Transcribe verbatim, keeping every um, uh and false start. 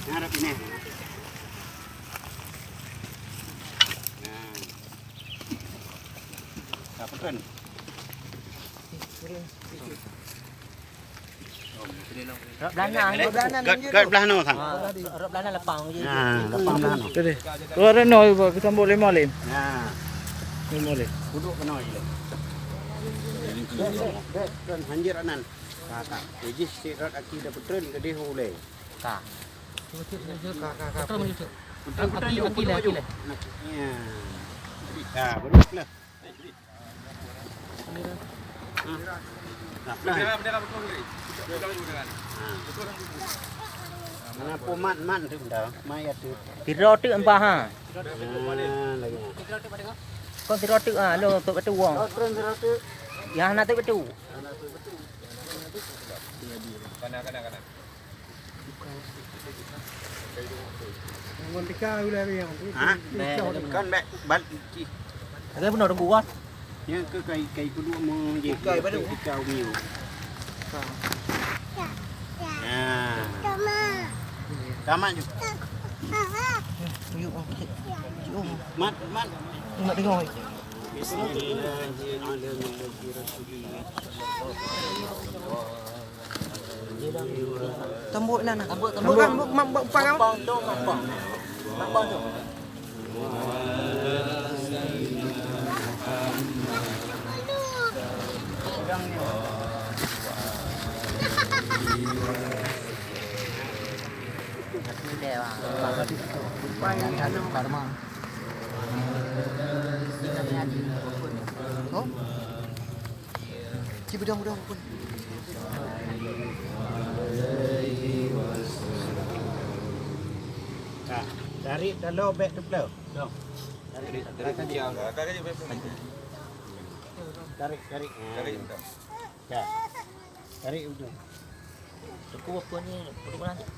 Nah, rap ini. Nah. Nah, pekan. Rap belah na, rap belah na. Kat, kat belah na, sang. Ha, rap belah na lapang je. Ha, lapang belah na. Jadi, dua reno ibu, kita buat lima lim. Ha. Lima lim. Duduk kena je. Dek, dek, kan hanjir anan. Ka, ka. Jadi, si rot aki dah petren ke dia ulai. Ka. Ka, ka, ka. Petren, petren, petren, aki, aki, aki. Ya. Ha, baru lah. Nah, nah. Mana pemat-mat tu dah, mai atu. Tiro tu empat ha. Nah, lagi. Kon tiro tu ha, lo tu betul wong. Oh, tren tiro tu. Ya, na tu betul. Kana, kana, kana. Ha? Kan bek bal cih. Ada pun orang buat. Yang ke kai kai kedua mau je. Kai baru. Kai umi. Ha. Tamat je. Mat, mat. Mat dengar. Bismillahirrahmanirrahim. Tambok nan. Tambok, tambok. Tambok, tambok, tambok, tambok. Tambok tu, tambok. Tambok tu. Oh? Ci beudong-beudong pun. Nah, tarik taloe bèk teuplôh. Dong. Tarik, tarik, tarik. Tarik, tarik. Tarik, tarik. Ya. Tarik ujung. Teguh apa ni? Teguh nanti.